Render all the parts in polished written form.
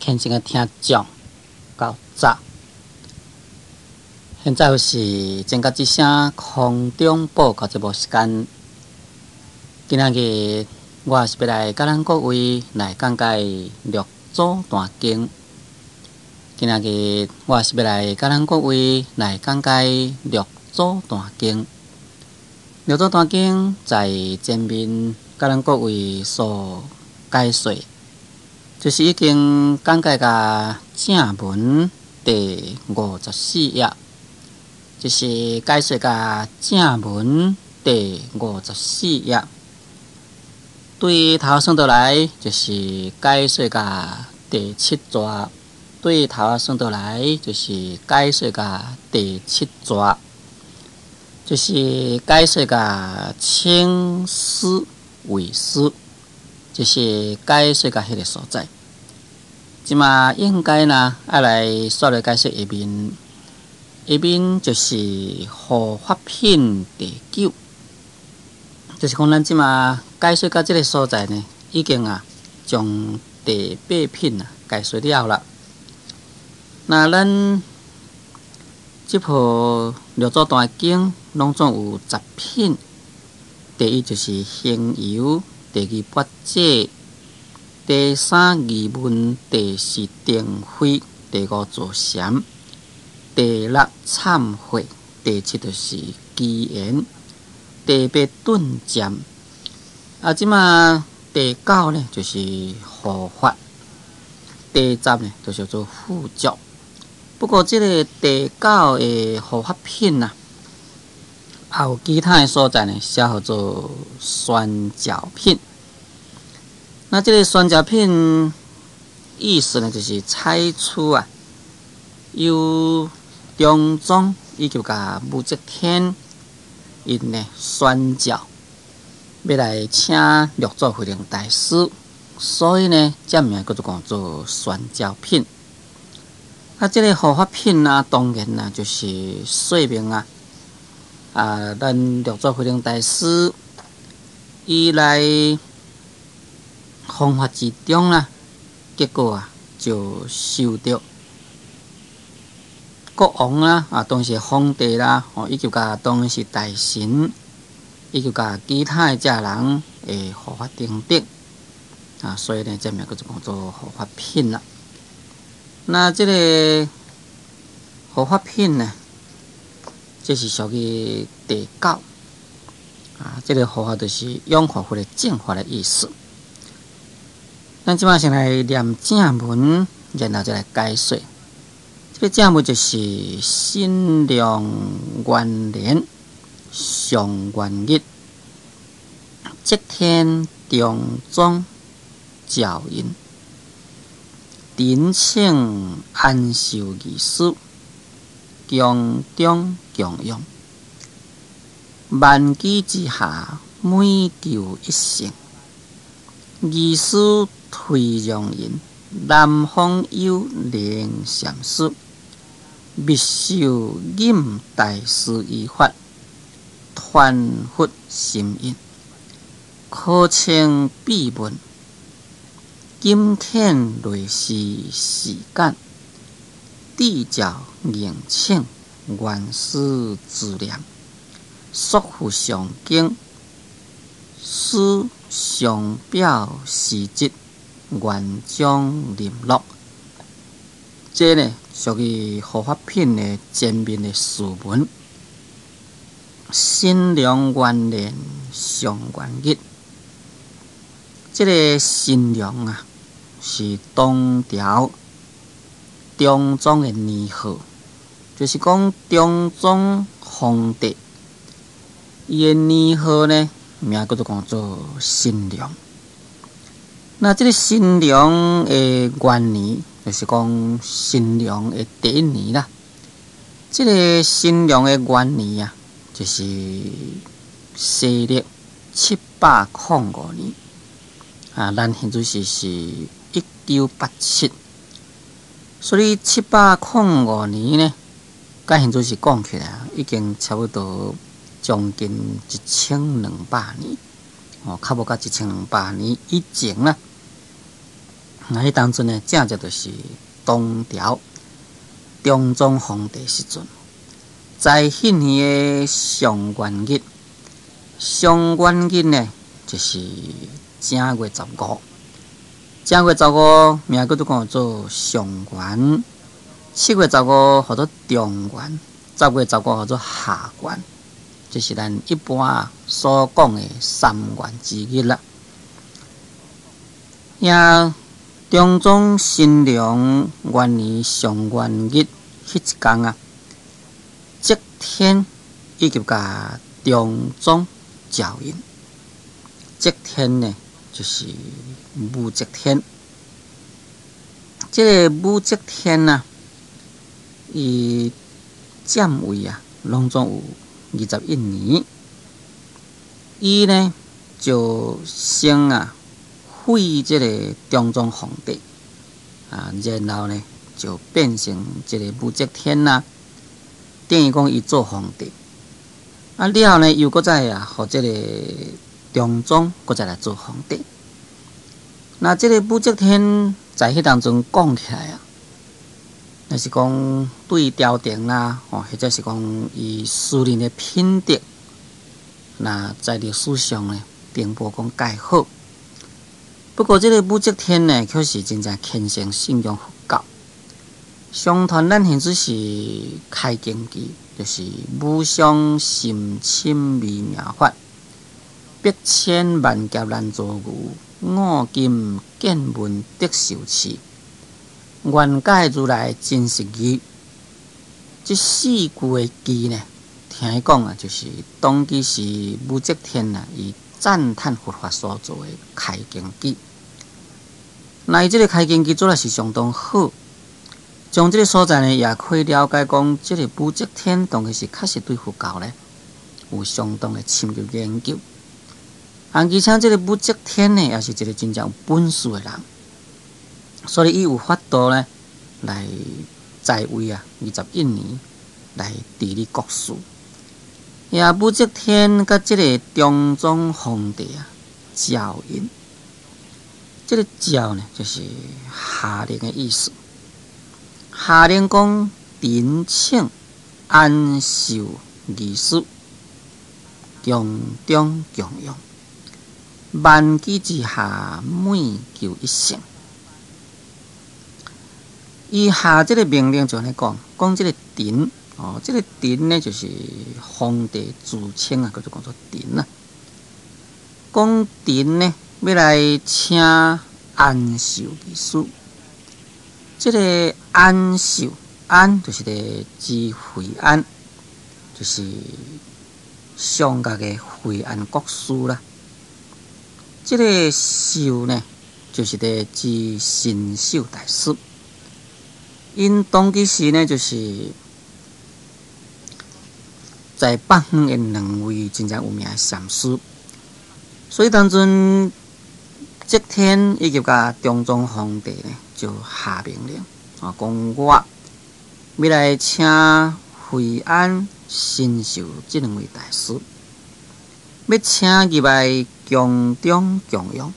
虔誠的聽眾到早。現在是正覺之聲空中報告節目時間。今仔日我是欲來佮咱各位來講解六祖壇經。今仔日我是欲來佮咱各位來講解六祖壇經。六祖壇經在前面佮咱各位所解說，就是已經講解到正文第54頁，就是解說到正文第五十四頁。對頭算倒來，就是解說到第七逝。對頭算倒來，就是解說到第七逝，就是解說到請師為師，就是解說到彼个所在。這馬應該呢，愛來煞來解說下面，下面就是護法品第九，就是講咱這馬解說到這个所在呢，已經啊將第八品啊解說了啦。那咱這部六祖壇經攏總有十品，第一就是行由，第二跋這，第三疑問，第四定慧，第五坐禪，第六懺悔，第七就是機緣，第八頓漸。啊，這馬第九呢就是護法，第十呢就叫做付囑。不過這个第九的護法品啊，也有其他的所在呢，寫號做宣教品。那這个宣教品意思呢，就是採取啊，由中宗以及共武則天𪜶呢宣教，欲來請六祖慧能大師，所以呢，這名叫做講做宣教品。啊，這个護法品啊，當然啊，就是說明啊，啊，咱六祖慧能大師伊來弘法之中啦，結果啊，就受著國王啦，啊，當時皇帝啦，吼，以及共當時大臣，以及共其他的遮人的護法等等，啊，所以呢，這名叫做講做護法品啦。那這个護法品呢，這是屬於第九，啊，這个護法就是擁護佛的正法的意思。咱這擺先來念正文，然後再來解說。這个正文就是新良元年上元日，則天中宗詔印，陳請安壽義師，宮中供養，萬機之下，每求一成。義師推讓人，南方有靈禪師，密授忍大師遺法，傳佛心印，可稱秘問。金遣內侍侍簡，帝詔迎請原師慈念，束縛上經，使上表時節，願將臨落。這呢屬於護法品的前面的序文。新良元年上元日，這个新良啊，是唐朝中宗的年號，就是講中宗皇帝，伊的年號呢，名叫做講做新良。那這个新良的元年，就是講新良的第一年啦。這个新良的元年啊，就是西曆705年。啊，咱現在是1987，所以705年呢，佮現在是講起來，已經差不多將近1200年，哦，較無到1200年以前啦。那彼當陣呢，正正就是唐朝中宗皇帝時陣，在彼年的上元日，上元日呢，就是正月十五。正月十五名叫做講做上元，7月15號做中元，10月15號做下元，這是咱一般所講的三元之日啦。也中宗新良元年上元日彼一工啊，則天以及共中宗詔印，則天呢，就是武則天。這个武則天啊，伊占位啊，攏總有21年。伊呢就先啊廢這个中宗皇帝啊，然後呢就變成這个武則天啦。等於講伊做皇帝啊，了後呢又閣再啊，予這个中宗閣再來做皇帝。那這个武則天在彼當陣講起來啊，若是講對朝廷啦，吼，或者是講伊私人的品德，那在歷史上呢，並無講蓋好。不過，這个武則天呢，卻是真正虔誠信仰佛教。相傳咱現在是開經偈，就是無上甚深微妙法，百千萬劫難遭遇，我今見聞得受持，願解如來真實義。這四句的偈呢，聽講啊，就是當其時武則天啊，伊讚歎佛法所做的開經偈。那伊這个開經偈做得是相當好。從這个所在呢，也可以了解講，這个武則天當其時確實對佛教呢有相當的深入研究。而且這个武則天呢，也是一个真正有本事的人，所以伊有法度呢來在位啊21年來治理國事。也武則天佮這个中宗皇帝啊，詔印，這个詔呢，就是下令的意思。下令講，臣請安秀二師，宮中供養，萬機之下，每求一乘。伊下這个命令就按呢講，講這个臣哦，這个臣呢就是皇帝自稱啊，叫做講做臣啊。講臣呢，欲來請安秀二師。這个安秀，安就是咧指惠安，就是上國的惠安國師啦。這个秀呢，就是咧指神秀大師。𪜶當其時呢，就是在北方的兩位真正有名的禪師，所以當陣則天以及共中宗皇帝呢，就下命令啊，講我欲來請惠安、神秀這兩位大師，欲請入來宮中供養。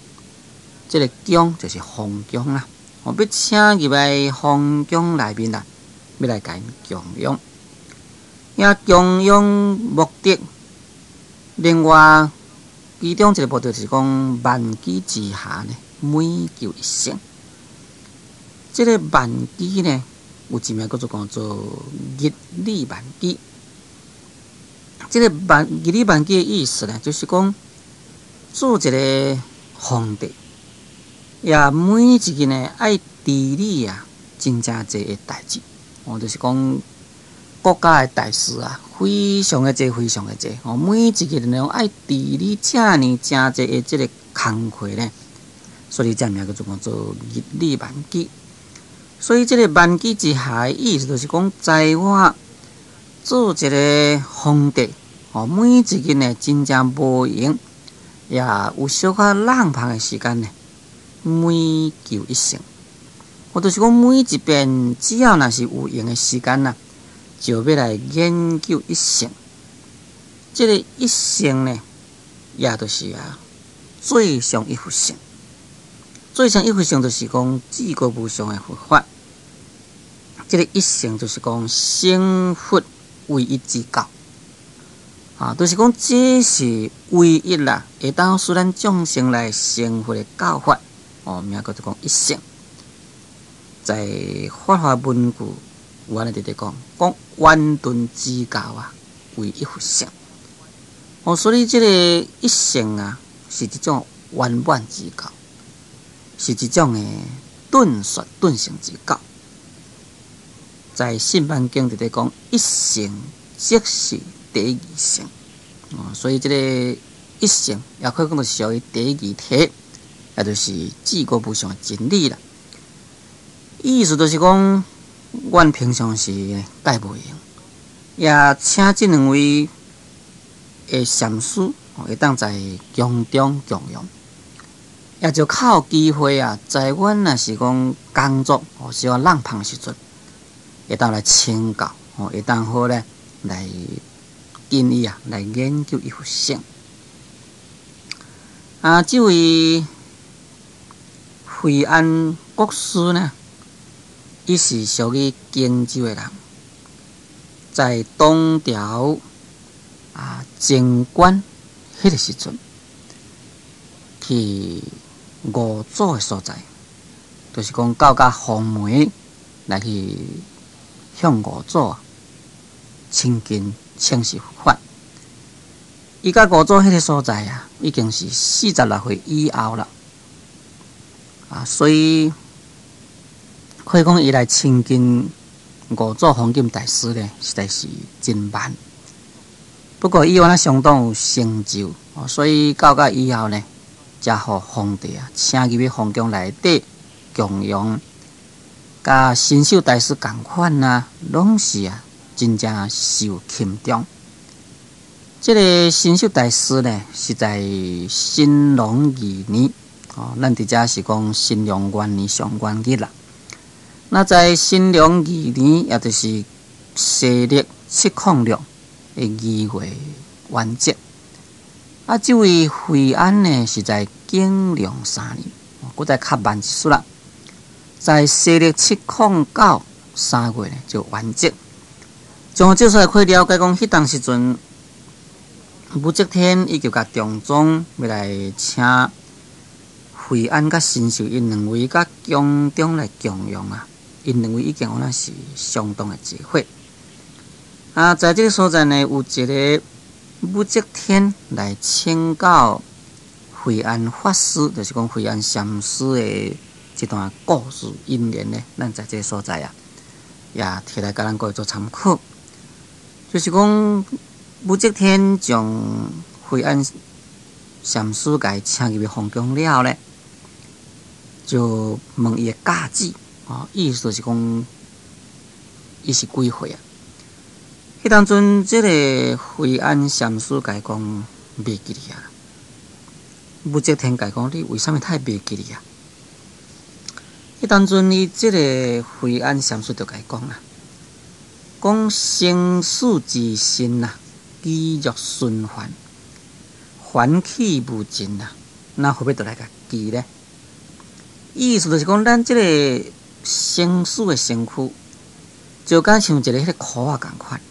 這个宮就是皇宮啦，哦，欲請入來皇宮內面啦，欲來共𪜶供養。也供養目的，另外其中一个目的就是講萬機之下呢，每求一乘。這个萬機呢，有一名叫做講做日理萬機。這个萬日理萬機的意思呢，就是講做一个皇帝，也每一日呢愛治理啊，真正濟的代誌，哦，就是講國家的大事啊，非常的濟，非常的濟。哦，每一日呢愛治理遮爾誠濟的這个工課呢，所以這名叫做講做日理萬機。所以這个萬機之下的意思，就是講，在我做一个皇帝，哦，每一日呢真正無閒，也有小可空閒的時間呢，每求一乘。我就是講，每一遍只要若是有閒的時間啦，就欲來研究一乘。這个一乘呢，也就是啊，最上一佛乘。做成一佛乘就是講至高無上的佛法。這个一乘就是講成佛唯一之教，啊，就是講這是唯一啦，會當使咱眾生來成佛的教法。哦，名叫做講一乘。在法華文句有按呢佇咧講，講圓頓之教啊，唯一佛乘。哦，所以這个一乘啊，是一種圓滿之教，是一種的頓說頓成之教。在《勝鬘經》佇咧講，一乘即是第二乘，哦，所以這个一乘也可以講做屬於第二體，也就是至高無上的真理啦。意思就是講，阮平常時蓋無閒，也請這兩位的禪師會當在宮中供養，也就較有機會啊，在阮若是講工作哦，小可浪芳的時陣，會當來請教，吼，會當好咧來建議啊，來研究一佛乘。啊，這位惠安國師呢，伊是屬於荊州的人，在唐朝啊貞觀彼個時陣，去五祖的所在，就是講到佮黃梅來去向五祖啊親近請示佛法。伊佮五祖彼个所在啊，已經是46歲以後啦，啊，所以可以講伊來親近五祖弘忍大師呢，實在是真慢。不過伊原來相當有成就，所以到佮以後呢，才予皇帝啊請入去皇宮內底供養，佮神秀大師仝款啊，攏是啊真正受欽重。這个神秀大師呢，是在神龍二年，哦，咱佇遮是講神龍元年上元日啦。那在神龍二年，也就是西曆706的2月圓寂。啊，這位惠安呢，是在景龍3年，閣再較慢一絲啦。在西曆709 3月呢，就圓寂。從這所可以了解講，彼當時陣武則天伊就共中宗欲來請惠安佮神秀𪜶兩位佮宮中來供養啊，𪜶兩位已經敢若是相當的智慧。啊，在這个所在呢，有一个武則天來請教惠安法師，就是講惠安禪師的這段故事因緣呢，咱在這个所在啊，也提來共咱各位做參考。就是講武則天將惠安禪師共伊請入去皇宮了後呢，就問伊的甲子，哦，意思就是講伊是幾歲啊？彼當陣，這个惠安禪師共伊講袂記得啊。武則天共伊講，你為啥物會袂記得啊？彼當陣，伊這个惠安禪師就共伊講啦，講生死之身啊，幾若循環，凡去無盡啊，那何必著來共記呢？意思就是講，咱這个生死的身軀，就敢像一个彼个箍仔仝款。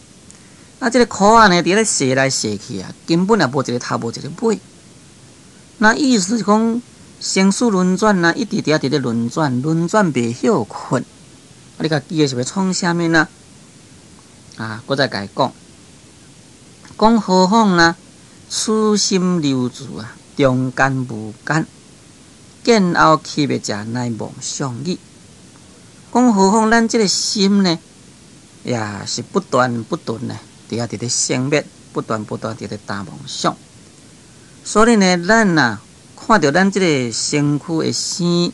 啊，這个箍仔呢，佇咧踅來踅去啊，根本也無一个頭，無一個尾。那意思是講，生死輪轉啊，一直佇遐佇咧輪轉，輪轉袂歇睏。啊，你共記的是欲創啥物呢？啊，閣再共伊講，講何況呢？此心流注啊，中間無間，見後起滅者乃妄想語。講何況咱這个心呢，也是不斷不斷呢，佇遐佇咧生滅，不斷不斷佇咧打妄想。所以呢，咱啊看著咱這个身軀的生，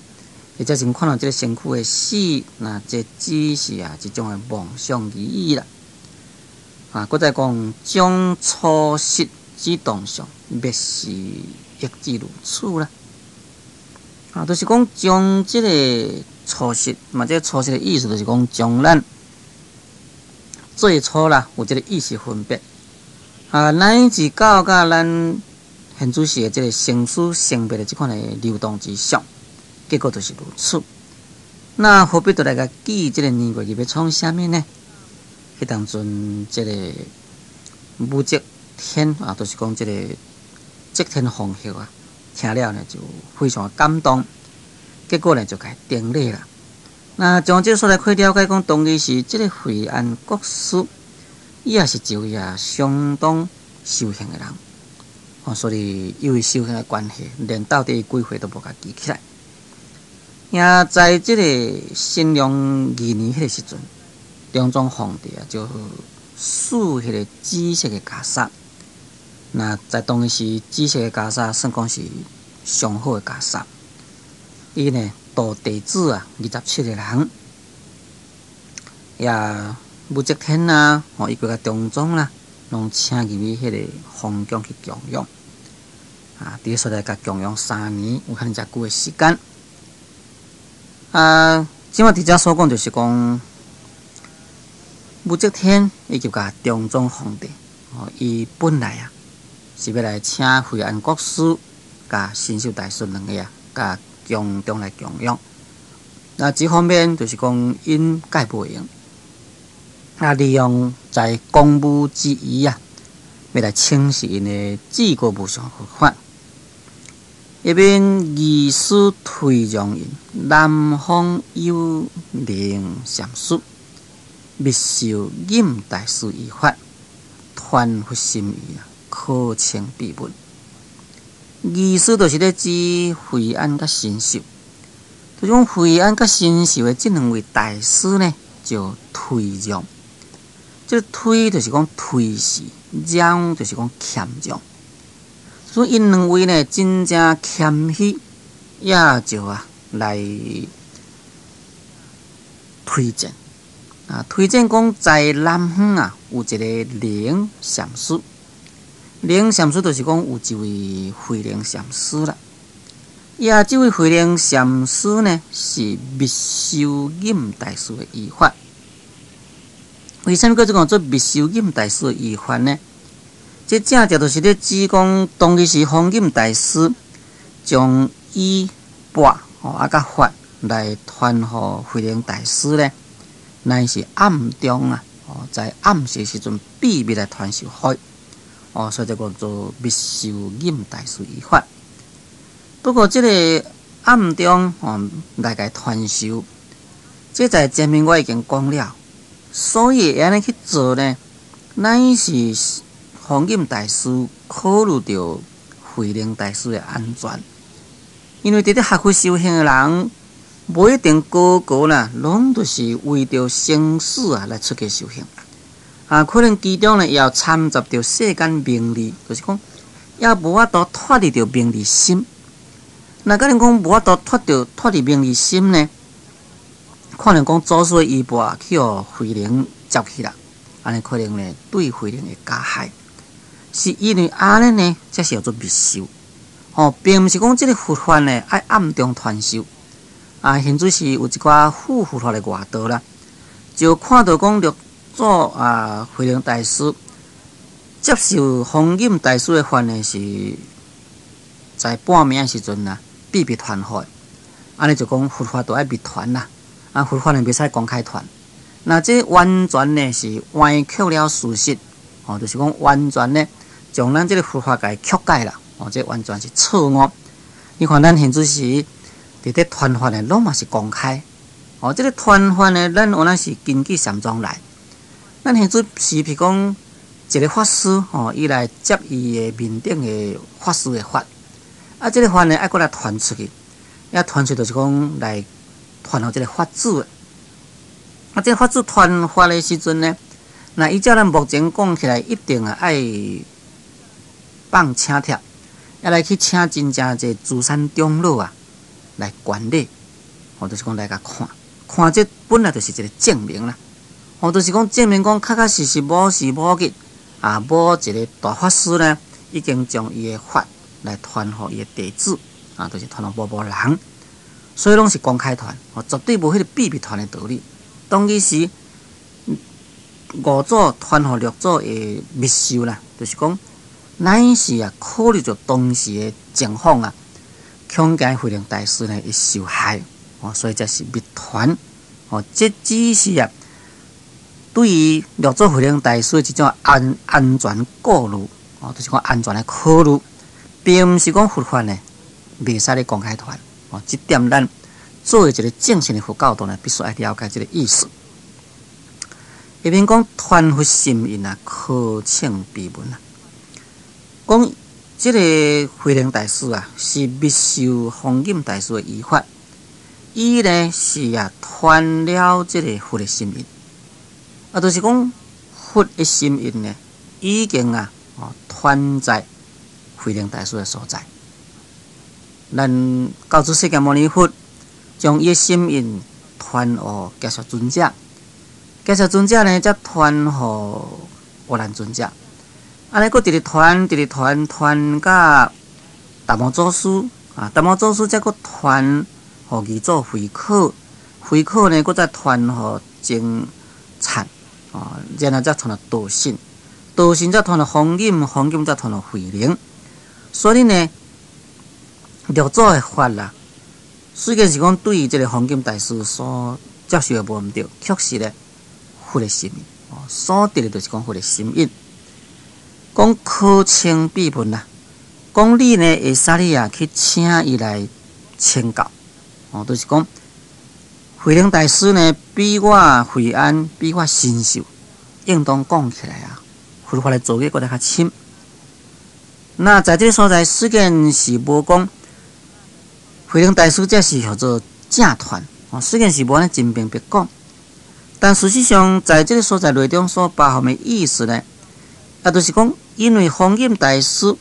或者是看著這个身軀的死，那這只是啊一種的妄想而已啦。啊，閣再講將粗實之動相，滅時亦至如此啦。啊，就是講將這個粗實，嘛，這个粗實的意思就是講將咱最初啦有這个意識分別，啊，乃至到佮咱現此時的這个生死生滅的這款的流動之相，結果就是如此。那何必都來共記這個年月日欲創啥物呢？彼當陣，這個武則天啊，就是講這個則天皇后啊，聽了呢就非常感動，結果呢就共伊頂禮啦。那從這所來可以了解講，當時這個惠安國師，伊也是一位啊相當修行的人，哦，所以因為修行的關係，連到底幾歲都無共記起來。也在這個神龍二年彼個時陣，中宗皇帝啊就賜彼個紫色的袈裟。那在當時紫色的袈裟算講是上好的袈裟。伊呢度弟子啊27個人，也武則天啊，吼伊佮中宗啦，攏請入去彼個皇宮去供養。啊，佇彼所在共供養3年，有遐爾遮久的時間。啊，這擺佇遮所講就是講武則天以及共中宗皇帝，哦，伊本來啊是欲來請惠安國師佮神秀大師兩個啊，共宮中來供養。那這方面就是講𪜶蓋無閒，啊，利用在公務之餘啊，欲來請示𪜶的至高無上佛法。一面議師推讓𪜶南方有靈禪師，密授忍大師遺法，傳佛心意啊，可稱秘密。意思就是咧指惠安佮神秀，就講惠安佮神秀的這兩位大師呢，就推讓。這個推就是講推辭，讓就是講謙讓。所以𪜶兩位呢，真正謙虛，也就啊來推薦啊，推薦講在南方啊有一個靈禪師，靈禪師就是講有一位慧能禪師啦。也這位慧能禪師呢，是密修忍大師的遺法。為啥物叫做講做密修忍大師的遺法呢？這正正就是咧指講，當時弘忍大師將衣缽吼啊佮法來傳予慧能大師咧，乃是暗中啊，哦，在暗時時陣秘密來傳授予伊，哦，所以才講做密修忍大師遺法。不過這個暗中哦來共伊傳授，這在前面我已經講了，所以會按呢去做呢，乃是弘忍大師考慮著慧能大師的安全，因為佇咧學佛修行的人，無一定個個啦，攏著是為著生死啊來出家修行，啊，可能其中呢也有摻雜著世間名利，就是講也無法度脫離著名利心。那假如講無法度脫離名利心呢？可能講祖師的衣缽去予慧能接去啦，按呢可能呢對慧能會加害。是因為按呢呢，才是叫做密授。吼，並毋是講這個佛法呢愛暗中傳授。啊，甚至是有一寡副佛法的外道啦，就看著講六祖啊慧能大師接受弘忍大師的法呢，是在半暝的時陣啊，秘密傳予的。按呢就講佛法都愛密傳啦，啊，佛法呢袂使公開傳。那這完全呢是歪曲了事實，吼，就是講完全呢將咱這個佛法共伊曲解啦，哦，這完全是錯誤。你看咱現在是佇咧傳法呢，攏嘛是公開。哦，這個傳法呢，咱原來是根據禪宗來。咱現在是譬如講一個法師，吼，伊來接伊的面頂的法師的法，啊，這個法呢愛閣來傳出去，啊，傳出就是講來傳予這個法子。啊，這個法子傳法的時陣呢，那依照咱目前講起來，一定啊愛放請帖，猶來去請真正這資產長老啊來觀禮，吼，就是講來共看，看這本來就是一個證明啦，吼，就是講證明講確確實實某時某日啊，某一個大法師呢，已經將伊的法來傳予伊的弟子，啊，就是傳予某某人，所以攏是公開傳，吼，絕對無彼個秘密傳的道理。當時五祖傳予六祖的密授啦，就是講，乃是啊考慮著當時的情況啊，恐驚慧能大師呢會受害，哦，所以才是密傳。哦，這只是啊，對於六祖慧能大師的一種安全顧慮，哦，就是講安全的考慮，並毋是講佛法呢袂使咧公開傳。哦，這點咱作為一個正信的佛教徒呢，必須愛了解這個意思。下面講傳佛心印啊，可請閉門啊。講這個慧能大師啊，是密受弘忍大師的遺法，伊呢是啊傳了這個佛的心印，啊，就是講佛的心印呢，已經啊哦傳在慧能大師的所在。咱教主釋迦牟尼佛將伊的心印傳予迦葉尊者，迦葉尊者呢，才傳予阿難尊者。按呢，閣直直傳，直直傳，傳甲達摩祖師啊，達摩祖師才閣傳予二祖慧可，慧可呢，閣再傳予僧璨，哦，然後才傳予道信，道信才傳予弘忍，弘忍才傳予慧能。所以呢，六祖的法啦，雖然是講對於這個弘忍大師所接受的無毋對，確實咧，佛的心印，哦，所得的就是講佛的心印。講可請閉門啦，講你呢會使你啊去請伊來請教，哦，就是講慧能大師呢比我惠安，比我神秀，應當講起來啊，佛法的造詣閣來較深。那在這個所在，雖然是無講慧能大師這是叫做正傳，哦，雖然是無按呢真明白講，但事實上在這個所在內中所包含的意思呢，啊，就是講，因為弘忍大師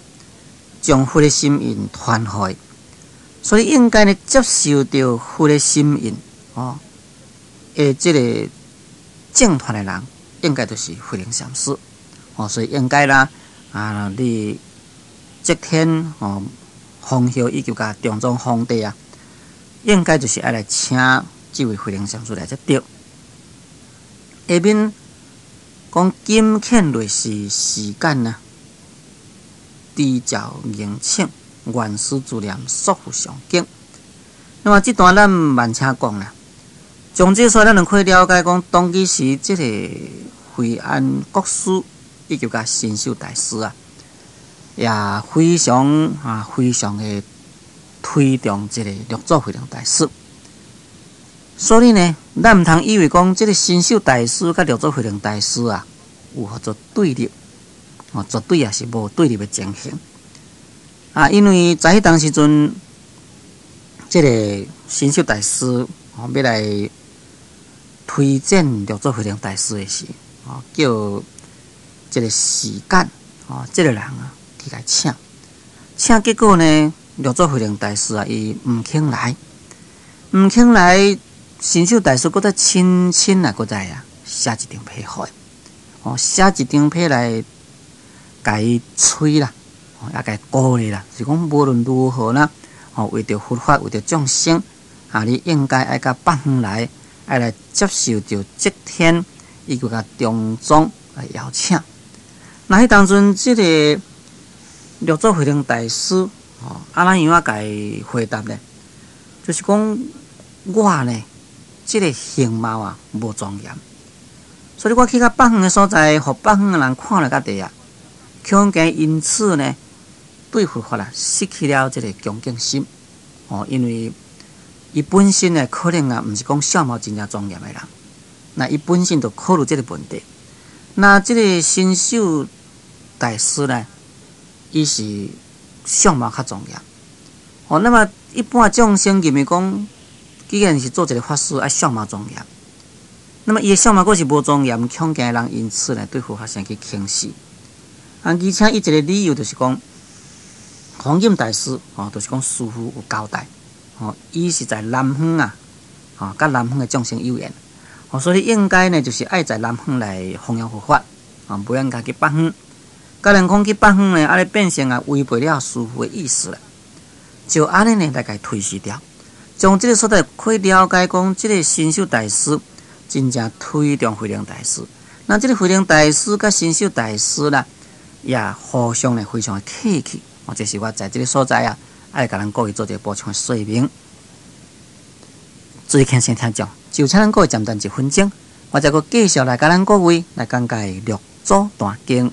將佛的心印傳予伊，所以應該呢接受著佛的心印哦，的這個正傳的人，應該就是慧能禪師哦，所以應該啦啊，你寂天哦，皇后以及共中宗皇帝啊，應該就是愛來請這位慧能禪師來才對。下面講金遣律師時間啊，知照迎請，願施助念，束縛上經。那麼這段咱慢請講啦。從這所咱就可以了解講，當其時這個惠安國師以及共神秀大師啊，也非常啊非常的推重這個六祖慧能大師。所以呢，咱毋通以為講這個神秀大師佮六祖慧能大師啊，有合作對立，哦，絕對也是無對立的情形。啊，因為在彼當時陣，這個神秀大師哦，欲來推薦六祖慧能大師的時，哦，叫這個時間哦，這個人啊去共請，請結果呢，六祖慧能大師啊，伊毋肯來，毋肯來。神秀大師閣再親親啊，閣再啊寫一張批予伊，哦，寫一張批來共伊催啦，哦，也共伊鼓勵啦，是講無論如何呢，哦，為著佛法，為著眾生，啊，你應該愛到北方來，愛來接受著寂天以及共中宗來邀請。那彼當陣，這個六祖慧能大師，哦，按怎樣仔共伊回答呢？就是講我呢，這個形貌啊，無莊嚴，所以我去到北方的所在，予北方的人看了較濟啊，恐驚因此呢，對佛法啊失去了這個恭敬心。哦，因為伊本身呢，可能啊，毋是講相貌真正莊嚴的人，那伊本身就考慮這個問題。那這個神秀大師呢，伊是相貌較莊嚴。哦，那麼一般眾生認為講，既然是做一個法師，愛相貌莊嚴。那麼伊的相貌閣是無莊嚴，恐驚人因此呢對佛法生起輕視。啊，而且伊一個理由就是講，弘忍大師哦，就是講師父有交代，哦，伊是在南方啊，哦，佮南方的眾生有緣，哦，所以應該呢就是愛在南方來弘揚佛法，啊，袂應該去北方。假如講去北方呢，按呢變成啊違背了師父的意思了，就按呢呢來共伊推辭掉。從這個所在可以了解講，這個神秀大師真正推重慧能大師。那這個慧能大師佮神秀大師啦，也互相呢非常的客氣。哦，這是我在這個所在啊，愛共咱各位做一个補充說明。注意聽先聽眾，就請咱各位暫等一分鐘，我再閣繼續來共咱各位來講解六祖壇經。